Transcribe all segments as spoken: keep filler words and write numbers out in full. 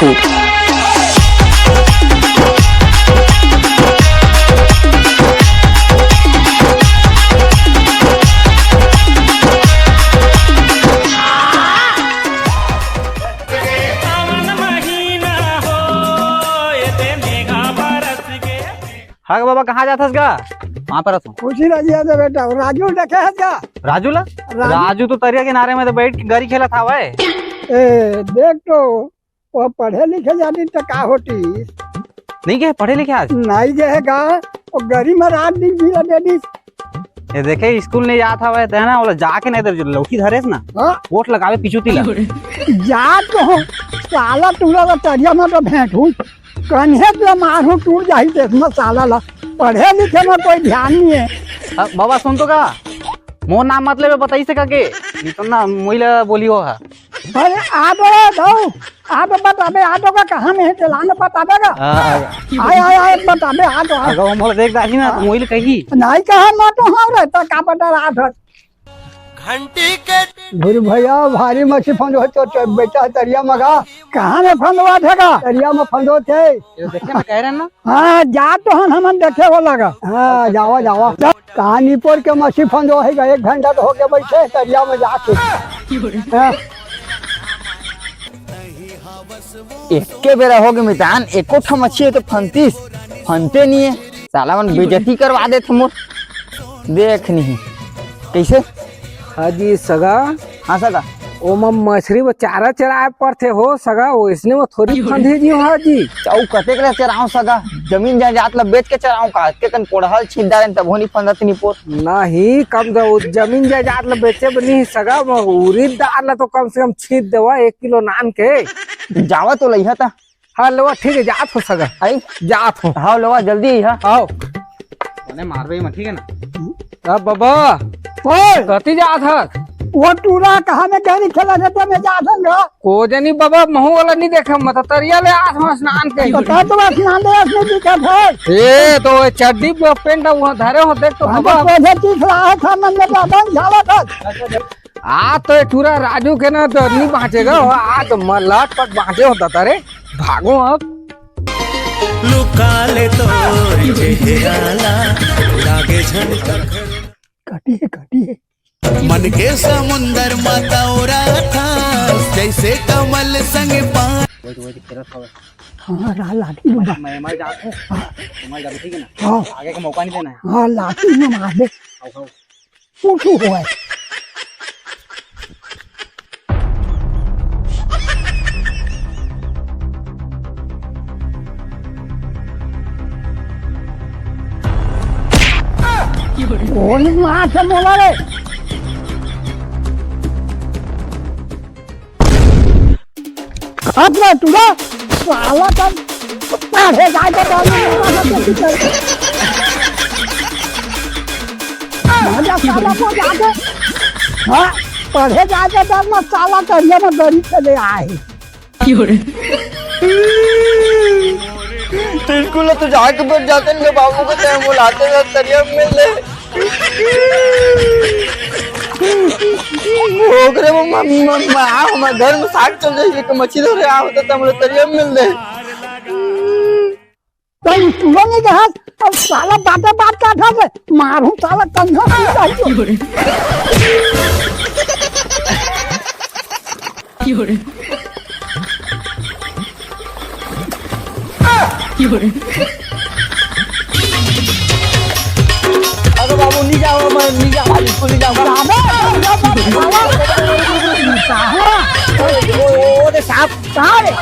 हाँ गे बाबा, कहाँ जाथस गा? वहाँ पर हँव। कुछ नहीं, राजी है बेटा। राजू देखे है क्या? राजू ला? राजू। राजू तो तरिया किनारे में तो बैठ के गरी खेलत हवय। ए, देख तो, वो पढ़े लिखे जानी तो का होती? नहीं गए पढ़े लिखे आज? नहीं गए है गा, वो गरी में रात दिन जी लगे दी। ये देखे, स्कूल नहीं जात हवय, ते ना, बोला जाके नहीं, इधर जो लौकी धरेस ना, हाँ? वोट लगावे पीछू तिला। जा तो, साला टूरा ला तरिया में तो भेंट हूँ। कन्हे ला मारहूँ, टूट जाही देश में साला ला। पढ़े लिखे में कोई ध्यान नहीं है। अब बाबा सुन तो का, मोर नाम मत लेबे बताइस हे का के, नहीं तो ना मोही ला बोली हो हा। अरे आ तो रे दऊ, आ तो बताबे, आ तो का कहाँ में है चलान बताबे का। हाँ, आ गया। आय आय आय बताबे, आ तो आ। अगर वो मोला देख डाली ना तो मोही ला कही। नहीं कहा ना तो हाँ रहता का पता रात है। घंटी के गुरु भैया, भारी मछली फंदो तो, तो बेटा तरिया मगा। कहाँ में फंदवा थे का? तरिया में फंदो थे। ये देखे ना, कह रहे ना। हाँ, जा तो हन हमन देखे हो लगा। हाँ, जावा, जावा। कहाँ निपोर के मछली फंदो है का? एक घंटा तो होके बैठे तरिया में जाके। हाँ। एके बेरा होगे मितान, एको ठा मछली तो फंदतिस, फंदते नहीं है। साला मन बेइज्जती करवा देथे मोर। देख नहीं। कैसे? हाँ जी सगा। हाँ सगा। ओमा मछरी बर चारा चराए पड़थे हो सगा, ओइसने में थोड़ी फंदही जी हो जी। अउ कतेक ले चराहूँ सगा, जमीन जायदाद ला बेच के चराहूँ का? के कन कोड़हल छींच डारेन तभो नी फंदत निपोर। नहीं, कम दे, जमीन जायदाद ला बेचे बर नहीं सगा, म उरीद दार ला तो कम से कम छींच देवा एक किलो नान के। जावा तो लइहा ता। हाँ, लेवा, ठीक है, जात हो सगा। आई? जात हो। हाँ, लेवा, जल्दी आई, हाँ। आओ। ओने मारबे म, ठीक है ना? अब बाबा, ओए! कति जात हस? वो टूरा कहाँ में गरी खेला रहता, मैं जात हूँ ना। को जनी बाबा, महू वाला नहीं देखा, मैं तो तरिया ले आत हूँ स्नान के। तो का तो स्नान ले आत नहीं दिखा था। ए, तो वो चड्डी पे पेंट वहाँ धरे हो, देख तो हम बाबा। तो पौधे चीख रहा था, मन में बाबा झाला था। आ तो ये टूरा राजू के ना तो नहीं बाँचेगा, आ तो मलाट पट बाँचे होता था रे। भागो अब। लुका ले तो चेहरा ला, लागे झन कखर। कटिए, कटिए। मन के समुंदर मा तौरा था, जैसे कमल संग पा। वही तो, वही तो खेलत हवे। हाँ, रा-, लाठी में बा-, मैं, मैं जात हूँ। हाँ। मैं जात हूँ, ठीक है ना? हाँ। आगे का मौका नहीं देना है। हाँ, लाठी में मार दे। आओ, आओ। कुछ होय। कोन मार से मोला रे? अपना टूरा साला का पढ़े जाके डाल। मजा साला को जाके, हाँ, पढ़े जाके डाल ना साला करिया में गरी चले आए। टिनकू ला तो जाके बैठ जाते हैं, बाबू को टाइम बुलाते हैं, तरिया में मिल ले। ओकरे म-, म-, म-, म-, आ, हमर घर में साग चल जाई, एक मछली धरे आ होता, त हमरे तरिया में मिल दे। तई सुनो नहीं कहा, अब साला बाटे बात का था से, मारूं साला कंधा फूट जाई। अरे बाबू, नहीं जाओ, मैं नहीं जाओ, बिल्कुल नहीं जाऊंगा। ओ, ओ, ओ, अरे साहब, साहब, एक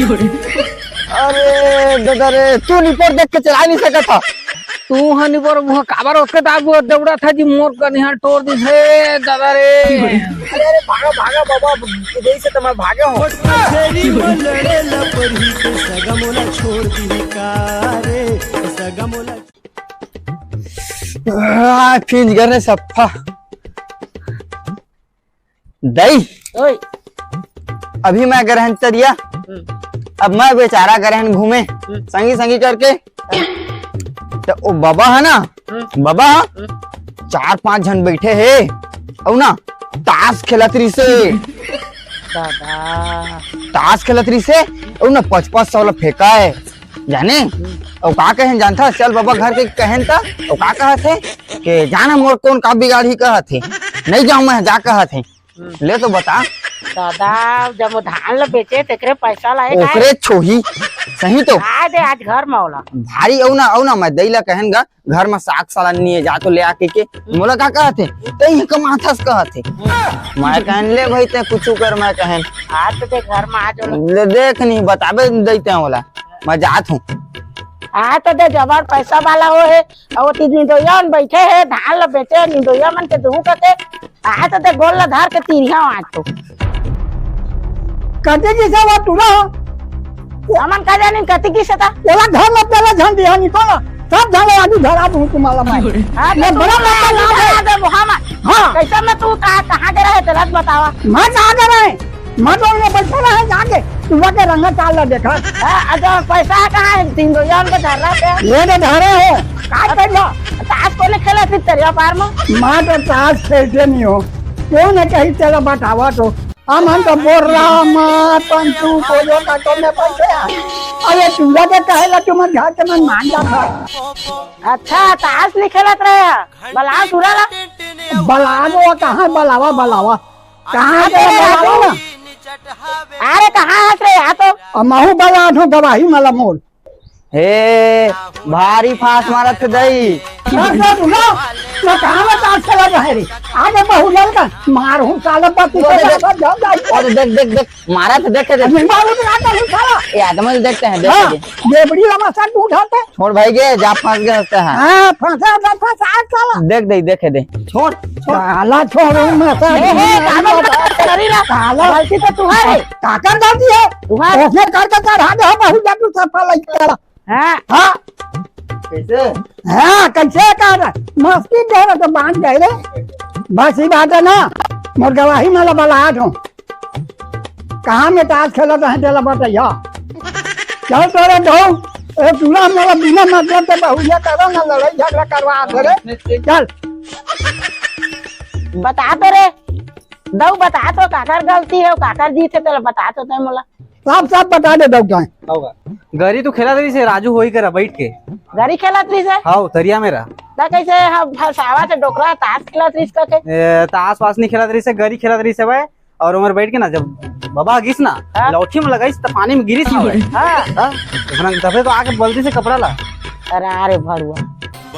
अरे, अरे दादा रे, तू निपोर देख के चला नहीं सकत था। तू हा निपोर मुहा काबर ओतके दाब दौड़ा था जी, मोर कनिहा टोर दिस हे दादा रे। अरे, अरे, भागा, भागा बाबा, विदेश से तो मैं भागे हूँ। तेरी वो लड़े ला परही के सगा मोला छोड़ दी का रे, सगा मोला। आ, खींच गर रे सफ्फा। दई, ओए। अभी मैं अगर हन तरिया, हम्म। अब मैं बेचारा गए रहेन घूमे, हम्म। संगी संगी करके। त ओ बबा हे ना, हम्म। बबा, हम्म। चार पांच झन बैठे हे, अउ ना ताश खेलत रहिसे। दादा। ताश खेलत रहिसे, अउ ना पच पच सौ ला फेंकाय, जाने? हम्म। अउ का कहेन जानथस? चल बबा घर के कहेन त, अउ का कहत हे के जाना मोर कोन का बिगाड़ही कहत हे, नहीं जाऊं मैं, जा कहत हे। हम्म। ले तो बता। दादा, जब वो धान ल बेचे, तेकरे पैसा लाए का ओकरे हे? छोही, सही तो। आए दे आज घर में ओला। भारी अउ ना, अउ ना, मैं दई ला कहेन गा, घर में साग सालन नहीं है, जा तो ले आके के। हम्म। मोला का कहत हे? तई कमाथस कहत हे। हम्म। मैं कहेन, ले भाई, ते कुछ कर, मैं कहेन। आज तो दे घर में आज ओला। ले देख नहीं, बताबे दई ते ओला। मैं जात हूँ। आ तो दे, जबर पैसा वाला हो हे, अउ ओती निंदोइया मन बैठे हे, धान ल बेचे, निंदोइया मन के दुहू करके, आ तो दे गोल ल धर के तीरिहा आज तो। कते जइसे वो टूरा हो। हमन का जानी कति किसे ता। ओला घर ल पेला झन दिहा नहीं तो ना, सब झन आदमी धरा दूँ तुम्हारा मैं। हाँ, तो ये तू बड़ा कहाँ लंबा लाभ है। कहाँ दे वो हम? हाँ। कैसे में तू कहाँ, कहाँ के रहे, तेला बतावा। मैं कहाँ के रहे? मैं तो उन्हें बैठे रहे जाके, सुबह के रंगा चाल ला देखा। हाँ, अच्छा, पैसा कहाँ है? तीन दो जन के धर रहा है। ये तो धरे हो, का कर लो? ताश कोने खेला थी तेरे पार में? मैं तो ताश खेलते नहीं हो। क्यों ना कहीं चलो बतावा तो। हम, हम तो बोल रहा, माँ, पंचू, बोलो का तो मैं पैसे आ। अरे, चूड़ा के कहे ला, तुम घर के मन मान जाता। अच्छा, ताश नहीं खेलत रहे हैं। बलाओ टूरा ला। बलाओ, कहाँ बलावा, बलावा? कहाँ अरे के राजू। बलावा ना? अरे कहाँ हस रे यहाँ तो? अब महू बलात हूँ गवाही मला मोल। हे, भारी फांस मारत हे दई। बस, बस, रुको। मैं कहाँ में ताश खेला रहे रे? आगे बहु लड़का मार हूँ साला पर तू वो तो देख, जाओ, जाओ, जाओ। वो तो देख, देख, देख, मारत हे, देखे, देख। अब नहीं मारू तो आता हूँ साला। ये आदमी तो देखते हैं, देखे हाँ, दे। बेबड़ी लमा सा तू उठाते। छोड़ भाई गे, जा फंस गए हंसते हैं। हाँ, फंसा, फंसा, फंसा, साला। देख दे, देखे दे। छोड़, छोड़। साला छोड़ो, मैं साला ए, ए, का बात कर रही ना? साला। गलती तो तुम्हारी। काकर गलती है? तुम्हारी। उसने करके चढ़ा दे, हम बहुत जादू से फल लग गया। हाँ। हाँ। कैसे? हाँ, कैसे कर? मस्ती दे रहे तो बांध गए रे। बस ये बात है ना, मोर गवाही मला बलात हूँ। कहाँ में ताश खेलत हे, तेला बतैया। चल तोरे दो, ए, तू ना मोला बिना मतलब के बहुरिया करो ना, लड़ाई झगड़ा करवा दे रे। चल। बता तो रे, दऊ बता तो, काकर गलती हे, काकर जीत हे, तेला बता तो तैं मोला। साफ साफ बता दे दऊ तैं। गरी तू खेलत रहिसे राजू होई करा बैठ के। गरी खेलत रहिसे? हाँ, तरिया मेरा। त कैसे हम फसावा से डोकरा ताश खेलत रहिस कके? ए, ताश वाश नहीं खेलत रहिसे, गरी खेलत रहिसे भाई। और उमर बैठ के ना, जब बबा गिस ना, हाँ। लौठी में लगाइस, त पानी में गिरिस ना भाई। हाँ। हाँ? तभे तो आके बल्टी से कपड़ा ला। अरे, अरे, भड़ुआ।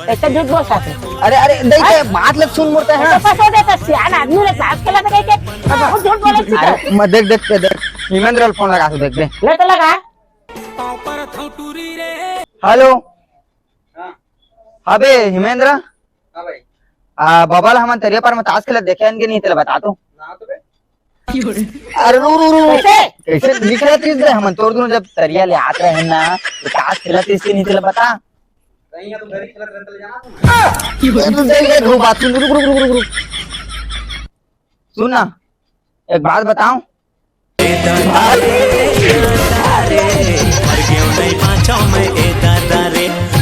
ऐसे झूठ बोल सकते। अरे, अरे, देख, अरे। बात लग सुन मुड़ता है। ऐसे फंसो देता, सियान आदमी ने ताश खेला था कह के, तो बहुत झूठ बोले सीधा। अरे, मैं देख, देख, देख, देख। हिमेंद्र फोन लगा, तू देख, देख। ले तो लगा। हेलो। हाँ। हाँ बे, हिमेंद्र। हाँ भाई। आ, बबा ला हमन तरिया पार में ताश खेलत देखे हन के नहीं, तेला बता तो। ना तो बे। अरे रू, रू, रू। कैसे? कैसे लिख रहा चीज दे, हमन तोर दोनों जब तरिया ले आत रहे ना, तो ताश खेलत इसके नहीं, तेला बता। नहीं, तुम घर ही खेलत रहते, ले जाना तुम। ये तो सही है, रुक, बात सुन, रुक, रुक, रुक, रुक, रुक। सुन ना, एक बात बताऊं।